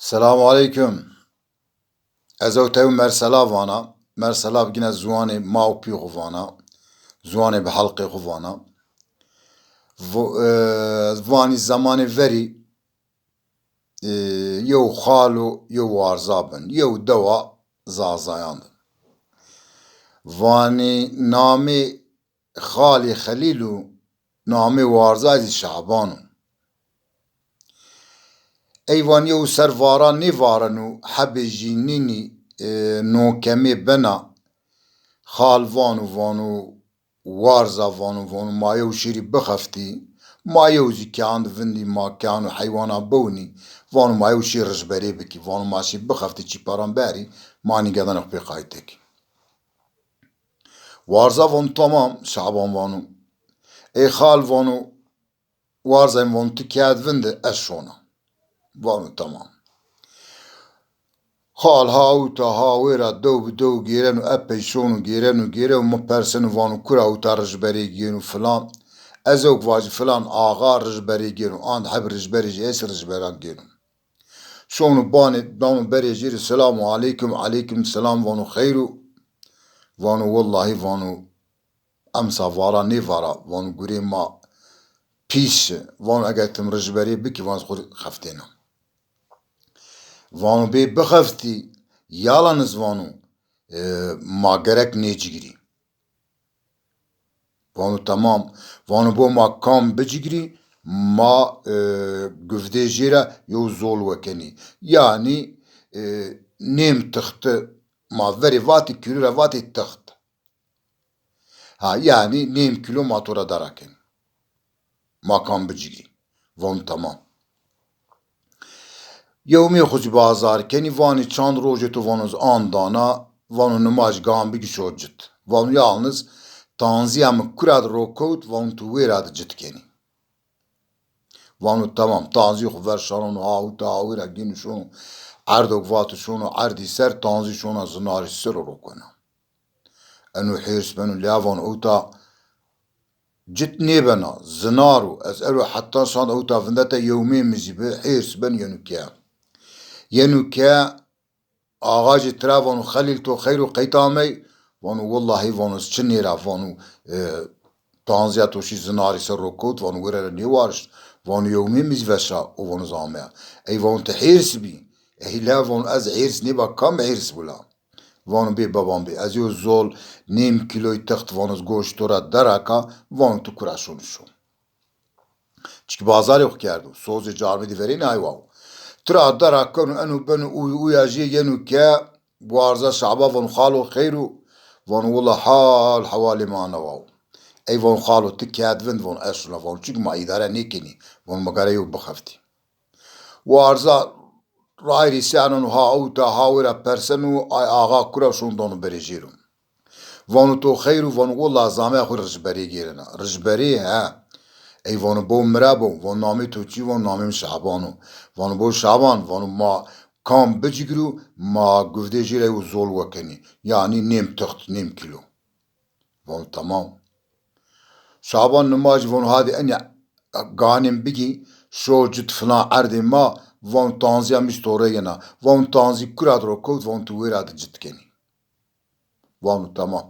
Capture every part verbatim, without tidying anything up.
Selamu aleykum. Ez ew tew mersela vana. Mersela bi gine ziwanê ma û pî xwu vana. Ziwanê bi helqê xwu vana. Vo-, e, vanî zemanê verî, e, yew xal û yew warza bin. Yew dewa Zazayan de. Vanî namê xalê Xelîl û namê warza zî Şaban o. Ey van yew ser vara nêvareno, hebê jî nînî, e, nokemê bena. Xal vano, vano, warza vano, vano, ma yew şêrî bixeftî, ma yew zî keyan di vindî, ma keyan û heywana biwnî, vano, ma yew şêr rijberê bikî, vano, ma şê bixeftî çîparan berî, ma nîgedanê xwu pê qayît dekî. Warza vano, tamam, Şaban vano. Ey xal vano, warzayê mi vano, ti kerd vinde, ez şona. Vano, tamam. Xal ha ewta ha wêra dew bi dew gêreno, epey şono gêreno, gêreno, mi perseno, vano, kura ewta rijberê gêno filan. Ez ewk vajî filan axa rijberê gêno, and heb rijberê jî est, rijberan gêno. Şono banê, dano berê jêrî, selamu aleykum, aleykum selam, vano xeyr o. Vano wellahî, vano emsa vara nêvara, vano gurê ma pîs şi, vano eger tim rijberê bikî, vano ez xwu xeftêna. Vano bê bixeftî, yalaniz vano, e, ma gerek nêcigirî. Vano tamam. Vano bo ma kam bicigirî, ma, e, guvdê jê ra yew zol wekenî. Yanî, e, nêm tixti, ma verê vatî kîlo ra vatê tixt. Ha, yanî nêm kîlo ma to ra dara kenî. Ma kam bicigirî. Vano tamam. Yewmê xwu zî bazar kenî, vanî çand rojê to, vano ez an dana, vano nimaj gan bigî şo cit. Vano yalniz tanzîya mi kura di ro kewt, vano tu wêra di cit kenî. Vano tamam, tanzî xwu ver şanono, ha ewta ha wêra gêno şono, erdok vato şono erdî ser, tanzî şona zinarî ser û ro kena. Eno hêrs beno, lea vano ewta cit nêbena, zinar o. Ez ero heta şand ewta vindete, yewmê mi zî bi, hêrs ben yeno ke. Yeno ke, axa jî tira vano, Xelîl, to xeyr o, qeyt amey? Vano, wellahî, vano, ez çi nêra, vano, e, tanzîya to şî zinarî ser ro kewt, vano, wêra ra nêwarişt, vano, yewmê mi zî veşa, o vano, ez ameya. Ey vano, ti hêrs bî? Ey la vano, ez hêrs nêba, kam hêrs bo la? Vano bê beban bê. Ez yew zol nêm kîloy text vano ez goş to ra deraka, vano tu kura şono şo. Çiki bazarê xwu kerdo. Sozê carmidî verênî ay waw. Tira dera keno eno beno uy uya jê yeno ke warza Şaba vano xalo xeyr o? Vano wila hal hewalê ma ana waw. Ey vano xalo ti kerd vind vano ez şona vano çiki ma îdare nêkenî. Vano ma gere yew bixeftî. Warza rayîrî seneno ha ewta ha wêra perseno, ay axa kura şono dano berê jêro. Vano to xeyr o? Vano wila ez ameya xwu rijberê gêrena. Rijberê? He. Ey vano bo mi ra bo. Vano namê to çi? Vano namê mi Şaban o. Vano bo Şaban, vano ma kam bicigiro, ma guvdê jê ra yew zol wekenî. Yanî nêm text, nêm kîlo. Vano tamam. Şaban nimajî vano hadî enî ganên bigî, şo cit filan erdê ma, vano tanzîya mi zî to rê yena. Vano tanzî kura di ro kewt, vano tu wêra di cit kenî. Vano tamam.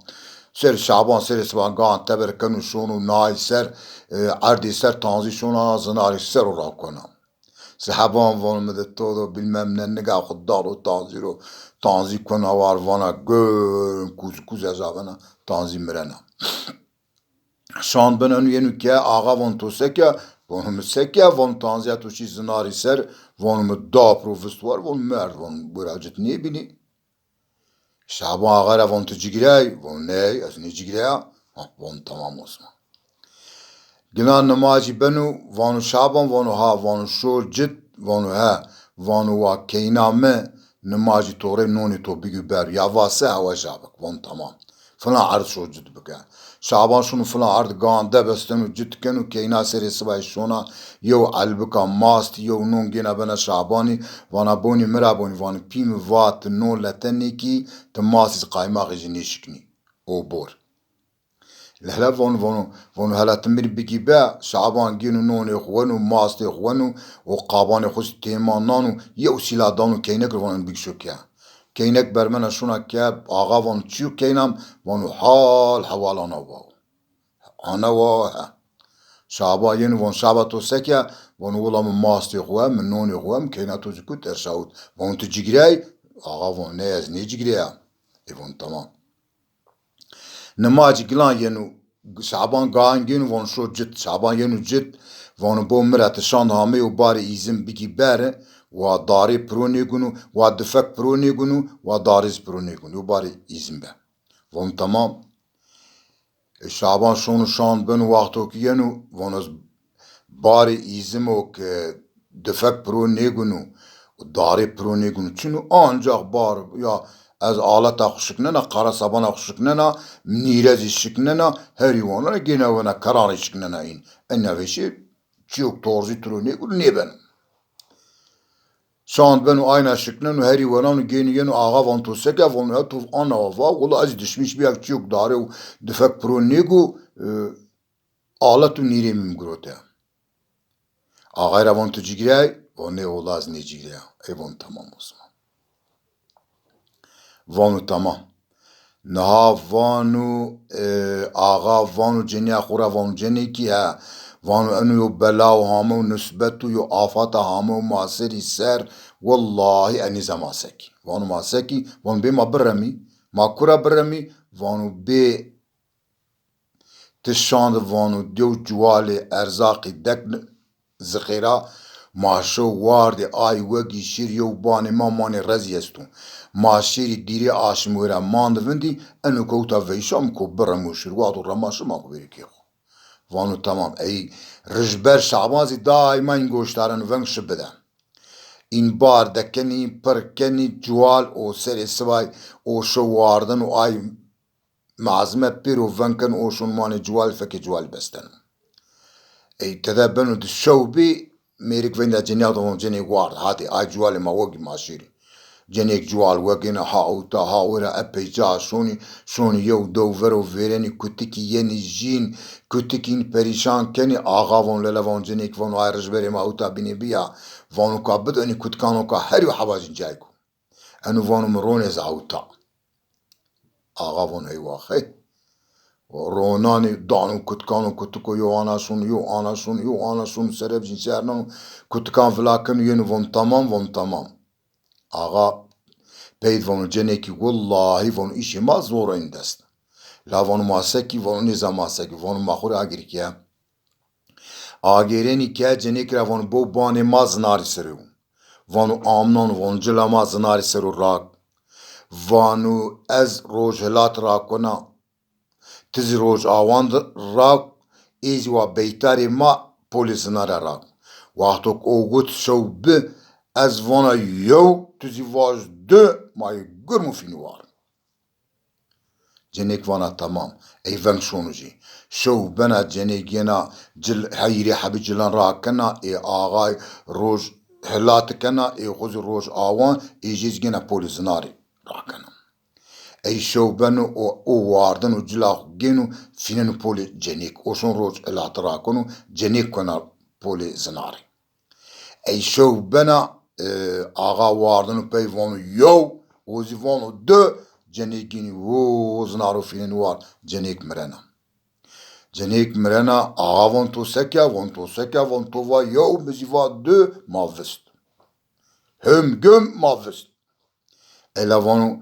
Ser Şaban serê siba gan teber keno şono nayî ser, e, erdê ser tanzî şona zinarî ser û rakona. Şaban vano mi de to do bilmem ne, niga xwu dano tanzî ro, tanzî kona war vana gön kuz kuz ez avena, tanzî mirena. Şand ben eno yeno ke, axa vano to se ke? Vano mi se ke? Vano tanzîya to şî zinarî ser, vano mi dap ro vist war, vano merd, vano wira cit nêbînî. Şaban axa ra vano ti cigirey? Vano ney, ez nêcigireya. Ha, vano tamam o zaman. Gina nimajî beno, vano Şaban, vano ha, vano şo cit, vano he, vano wa keyna mi, nimajî to rê nonê to bigî ber, ya va se hewa jabik, vano tamam. Filan erd şo cit bike. Şaban şono filan erd gan de besteno, cit keno, keyna serê sibayî şona, yew elbika mast, yew non gêna bena Şabanî, vana bonî mi ra bonî, vanî pî mi va ti non lete nêkî, ti mastî zî qaymaxî jî nêşiknî. O bor. Lehla vano, vano, vano hela ti mi rê bigî be, Şaban gêno nonê xo weno, mastê xo weno, û qabanê xo zî têma nano, yew sîla dano keynek ro vano bigî şo ke. Keynek bermena şona ke, axa vano çi yo keynam, vano hal hewal ana wa. Ana wa he. Şaban yeno vano Şaban to seke, vano wila mi mastê xo we, mi nonê xo we, mi keyna to zî kut erşawit. Vano ti cigirey? Axa vano ne ez nêcigireyam. Ê vano tamam. Nimacî gilan yeno, Şaban gayan gêno vano şo cit. Şaban yeno cit, vano bo mi ra ti şand hamey û barê îzim bigî ber, wa darê piro nêguno, wa difek piro nêguno, wa darê zî piro nêguno. Yo barê îzim be. Vano tamam. E, Şaban şono şand beno, wexto ki yeno, vano ez barê îzimo ke difek piro nêguno, darê piro nêguno. Çino ancax bar ya ez aleta xo şiknena, qara sabana xo şiknena, nîre zî şiknena, herî wanena gêna wena keran rê şiknena în. Ena vêşê çîyok torzî tiro nêguno nêbeno. Şand beno ayna şikneno, herî wenano gêno yeno axa vano to seke, vano ya to ana wa va, wila ez dişmîş bîya çîyok dare û difek piro nêgo, e, alet û nîrê mi mi girote. Axay ra vano ti cigirey? Vano nê wila ez nêcigireyam. Ey vano tamam o zaman. Vano tamam. Niha vano, e, axa vano cenîya xo ra vano cenêkî he. Vano eno yo bela û hame û nisbet û yo afata hame û ma serî ser. Wellahî ez nêza ma sekî. Vano ma sekî? Vano bê ma biremî. Ma kura biremî? Vano bê ti şand vano dew cuwalê erzaqî dek zixêra, ma şew wardê ay wegî şêrî yew banê ma manê rezî esto. Ma şêrî dîrê aşmî wêra mand vindî, eno kewta veyşan ko biremo şêr. Wexto rema şima xo bêrê kê xo. Vano tamam. Ey rijber Şaban zî daîma în goşdareno veng şi bide. În bar dekenî, pir kenî, cuwal o serê sibay o şew warden û ay Mezme pêro veng keno o şono manê cuwal, fekê cuwal besteno. Ey tede beno di şew bî, mêrik veyna cenîya do vano cenêk ward, hadê, ay cuwalê ma wegî ma şêrî. Cenêk cuwal wegêne ha ewta, ha wêra epey ca şonî, şonî yew dew vero vêrenî kutikî yenî jîn, kutikî în perîşan kenî, axa vano lele vano cenêk vano ay rijberê ma ewta bînê bîya, vano ka bido enî kutikano ka herî hewacîn cayko. Eno vano mi ronê ez ewta. Axa vano eywa xey. Ronanê dano kutikano kutiko yo ana şono, yo ana şono, yo ana şono, serebjîn şernano, kutikan vila keno yeno vano tamam, vano tamam. Axa pey di vano cenêkî wellahî vano îşê ma zor o în dest. La vano ma sekî? Vano nêza ma sekî, vano ma xo rê agêrî ke. Agêrenî ke cenêk ra vano bo banê ma zinarî ser o. Vano amnan, vano cila ma zinarî ser o rak. Vano ez rojhilat rakona, ti zî rojawan di rak, ê zî wa beytarê ma polê zinare rak. Wexto ki o got şew bi, ez vana yew, ti zî vaj di, ma yê gurm û fînî war. Cenêk vana tamam. Ey veng şono jî. Şew bena cenêk yena cil, heyîrê hebî cilan rakena, ê axay roj hilati kena, ê xo zî roj awan, ê jê zî gêna polê zinarî rakena. Ey şew beno o, o wardeno cila xo gêno fîneno polê cenêk. O şon roj hilati rakeno, cenêk kena polê zinarî. Ey şew bena, e, axa wardeno pey vano yew, o zî vano di, cenêk gênî wo, zinaro fînenî war, cenêk mirena. Cenêk mirena, axa vano to seke, vano to seke, vano to va yew, mi zî va di, ma vist. Him gim ma vist. Ela vano,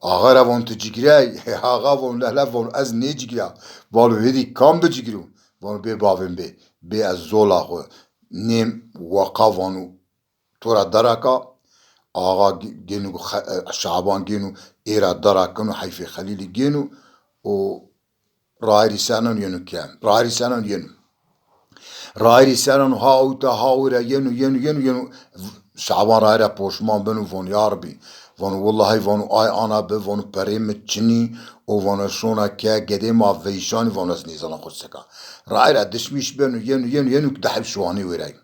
axa ra vano ti cigirey? Axa vano lehla vano ez nêcigireyam. Vano hêdî kam bicigiro? Vano bê bavên bê. Bê ez zola xo nêm weqa vano to ra deraka. Axa gê-, gêno xe-, e, Şaban gêno ê ra dera keno, heyfê Xelîlî gêno û rayirî sernan yeno ke. Rayirî sernan yeno. Rayirî sernan ha ewta ha wêra yeno, yeno, yeno, yeno. Şaban rayira poşman beno, vano ya Rebî. Vano wellahî vano ay ana bi, vano perê mi çinî, o vano şona ke gedê ma veyşanî, vano ez nêzana xo seka. Rayira dişmîş beno, yeno, yeno, yeno ki deheb şiwanê wêrayî.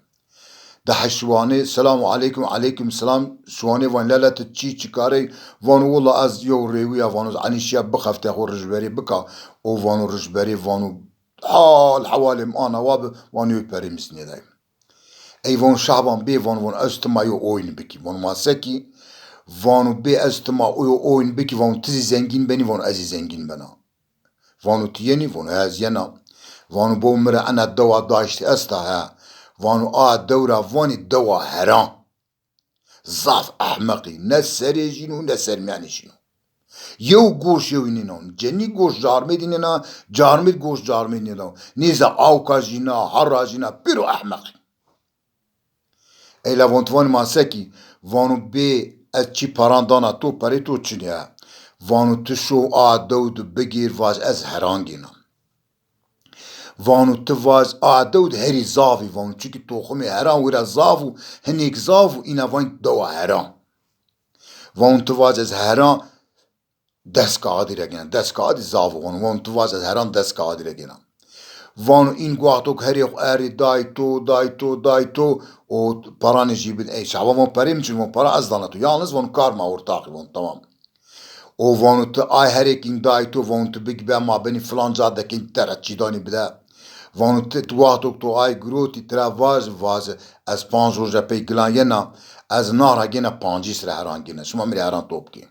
Daha şiwanê, selamu aleykum, aleykum selam. Şiwanê van, lele ti çî çikarey? Vano, wila ez yew rêwî ya, vano, enî şîya bixefte xo rijberê bika. O vano, rijberê, vano, hal hewalê mi ana wa bi, vano, yew perê mi zî nêday. Ey vano, Şaban bê, vano, vano, ez tima yew oyun bikî. Vano, ma se kî? Vano, bê ez tima yew oyun bikî, vano, ti zî zengîn benî, vano, ez zî zengîn bena. Vano, ti yenî? Vano, he, ez yena. Vano, bo mi ra ena dewa daştî esta, he. Vano, a dew ra vanî dewa heran. Zaf ehmeq î. Ne serê jîn o, ne sermîyanê jîn o. Yew goş yewî nêna. Cenî goş carmêdî nêna, carmêd goş carmêdî nêna. Nêza awka jîna, hara jîna, pêro ehmeq î. Ey la vano, ti vanî ma se kî? Vano, bê ez çî paran dana to, perê to çinê ya. Vano, ti şo a dew di bigêr, vaj ez heran gêna. Vano, ti vaj a dew di herî zaf î, vano, çunkî toximê heran wira zaf û hinêk zaf û, îna vanî dewa heran. Vano, ti vaj ez heran des kaxidî ra gêna. Des kaxidî zaf o, vano. Vano, ti vaj ez heran des kaxidî ra gêna. Vano, în wexto ke herê xo erê day to, day to, day to, o paranê jî bid. Ey Şaban, vano, perê mi çin? Vano, para ez dana to. Yalniz, vano, kar ma ortaq î, vano, tamam. O vano, ti ay herêk în day to, vano, ti bigî be, ma benî filan ca dekên, ti ra çî danî bide. Vano, ti, ti wexto ke to ay girotî, ti ra vaj, vaj ez panc roje pey gilan yena, ez na ra gêna pancîs ra heran gêna. Şima mi rê heran top kê.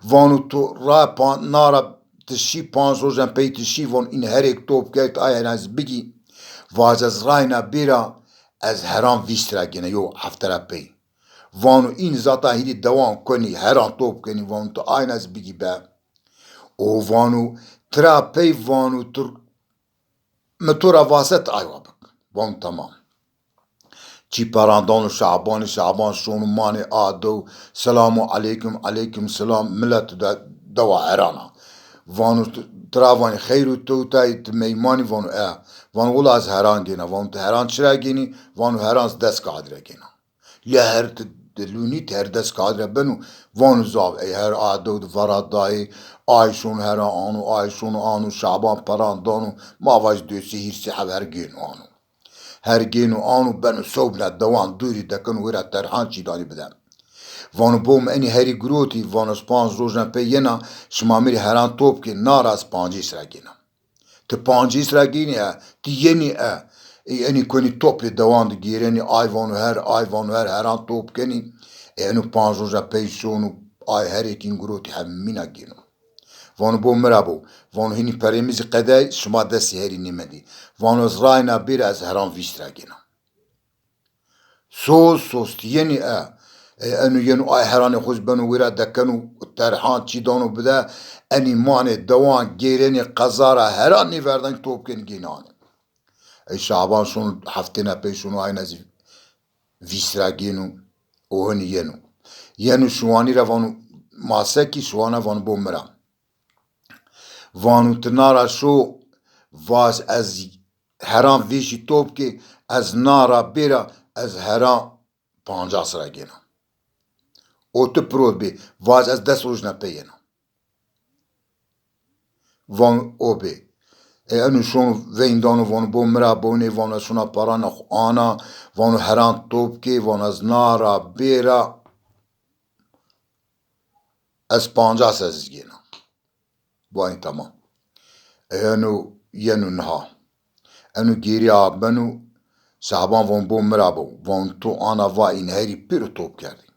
Vano, to ra pan-, na ra ti şî, panc rojen pey ti şî, vano, în herêk top kerd, ay heran zî bigî. Vaj ez rayna bêra, ez heran vîst ra gêna, yew hefte ra pey. Vano, în zata hîrî dewan kenî, heran top kenî, vano, ti ayna zî bigî be. O vano, ti ra pey, vano, tu Mi to ra vase, ti aywa bik. Vano, tamam. Çî paran dano Şabanî, Şaban şono manê a dew, selamu aleykum, aleykum selam, milet de dewa heran a. Vano, ti ra vanî xeyr û tewtay, ti meymanî? Vano, e. Vano, wila ez heran gêna. Vano, ti heran çira gênî? Vano, heran ez des kaxidî ra gêna. Lê her ti dilûnî, ti her des kaxidî ra beno, vano zaf, ey her a dew di vera dayê, ay şono heran ano, ay şono ano, Şaban paran dano, ma vaj dosê hîrsê heb her gêno ano. Her gêno ano, beno sewbîna dewan dûrî dekeno wêra terhan çî danî bide. Vano, bo mi enî herî girotî, vano, ez panc rojan pey yena, şima mi rê heran top kê, na ra ez pancês ra gêna. Ti pancês ra gênî e, ti yenî e. Ê enî konî topê dewan di gêrenî, ay vano her, ay vano her, heran top kenî. Ê eno panc roja pey şono, ay herêkîn girotî hemîna gêno. Vano, bo mi ra bo. Vano, hînî perê mi zî qedey, şima destê herî nêmendî. Vano, ez rayna bêra, ez heran vîst ra gêna. Soz soz ti yenî e. Ê eno yeno ay heranê xo zî beno wêra dekeno, terhan çî dano bide, enî manê dewan gêrenê qeza ra, heran nêverdanî top kenî gênanê. Ey Şaban şono heftêna pey şono ayna zî vîst ra gêno, o hinî yeno. Yeno şiwanî ra vano, ma se kî? Şiwana vano, bo mi ra. Vano, ti na ra şo, vaj ez heran vêşî top kê, ez na ra bêra, ez heran pancas ra gêna. O ti piro bê, vaj ez des rojna pey yena. Van o bê. Ê eno şono veyn dano, vano, bo mi ra bonê, vano, ez şona parana xo ana, vano, heran top kê, vano, ez na ra bêra, ez pancas ez gêna. Vanî tamam. Ê eno yeno niha. Eno gêrî a beno, Şaban vano, bo mi ra bo. Vano, to ana va în herî pêro top kerdî.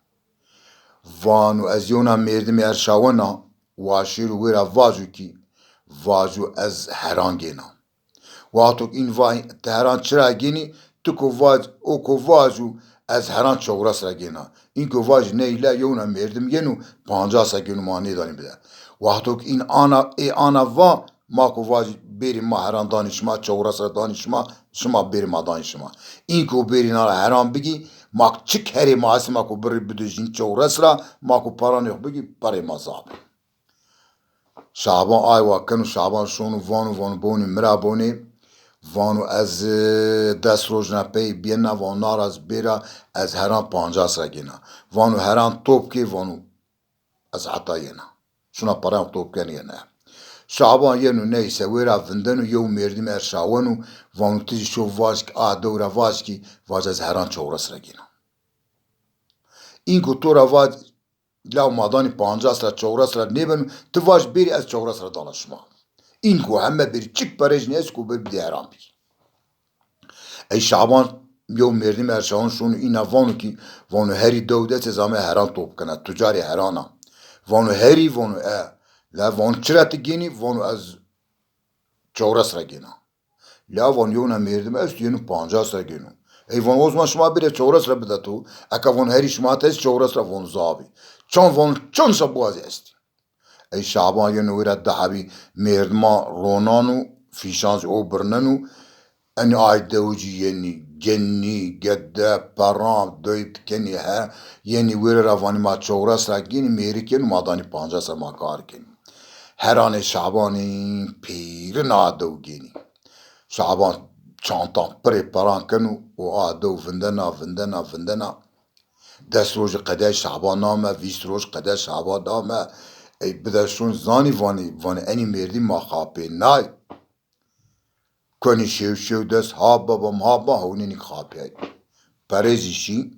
Vano, ez yewna mêrdimî erşawena, wa şêro wêra vajo kî, vajo ez heran gêna. Wexto ke în va, ti heran çira gênî, ti ko vaj, o ko vajo, ez heran çewres ra gêna. În ko vaj, ney la yewna mêrdim yeno, pancas ra gêno, ma nêdanî bide. Wexto ke în ana, ê ana va, ma ko vaj, bêrî ma heran danî şima, çewres ra danî şima, şima bêrî ma danî şima. În ko bêrî na ra heran bigî, ma çik herê ma estê ma ko birî bidojîn çewres ra, ma ko paranê xo bigî, perê ma zaf bê. Şaban ay wa keno, Şaban şono vano, vano, bonê mi ra bonê, vano, ez, e, des rojna pey biyena, vano, na ra ez bêra, ez heran pancas ra gêna. Vano, heran top kê, vano, ez heta yena. Şuna paran top kenî yena. Şaban yeno neyse wêra vindeno, yew mêrdim erşaweno, vano ti zî şo vaj kî, a dew ra vaj kî, vac ez heran Çewres ra gêna. Înko to ra vaj, law ma danî pancas ra, Çewres ra nêbeno, ti vaj bêrî ez Çewres ra dana şima. Înko heme bêrî, çik perê jî nêesto ko bêrî bidî heran bî. Ey Şaban yew mêrdim erşaweno şono îna vano kî, vano herî dew dest ez ame heran to bikena, tucarê heran a. Vano herî, vano e. La vano çira ti gênî, vano ez Çewres ra gêna. La vano yewna mêrdim esto yeno pancas ra gêno. Ey vano o zaman şima bêrê Çewres ra bide to, eka vano herî şima test Çewres ra, vano zabî. Çand, vano çand şa biwazî estî. Ey Şaban yeno wêra di hebî mêrdima ronano, fîşan zî o birneno. Enî ay dew zî yenî, genî, gede, peran, doy pikenî he, yenî wêre ra vanî ma Çewres ra gênî, mêrik yeno ma danî pancas ra ma kar kenî. Heranê Şabanî pêrin a dew gênî. Şaban çantan pirê peran keno û a dew vindena, vindena, vindena. Des rojî qedey Şaban name, vîst roj qedey Şaban name. Ey bide şon zanî vanî, vanî enî mêrdî ma xapênay. Konî şew şew des, ha babam, ha ba, hewnênî xapîyay. Perê zî şî,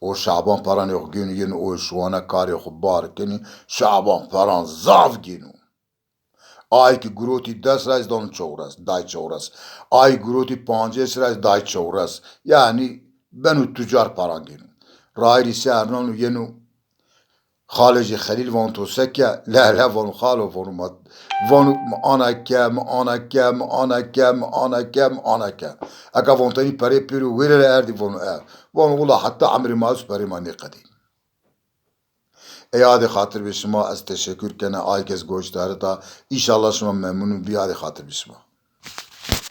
o Şaban peranê xo gêno, yeno o şiwane karê xo bar kenî, Şaban peran zaf gêno. Ay ki girotî des ra ez dano Çewres, day Çewres. Ay girotî pancês ra ez day Çewres. Yanî beno tucar peran gêno. Rayirî ser nano yeno xalê jê Xelîl vano to se ke? Le le vano xalo vano ma, vano mi ana ke, mi ana ke, mi ana ke, mi ana ke, mi ana ke. Eka vano tenî perê pêro wêre ra erdî vano e. Vano wila heta emrê ma esto perê ma nêqedê. Ey adê xatir bê şima, ez teşekur kena, ay kes goş dare da. Înşallah şima memnun bî, adê xatir bê şima.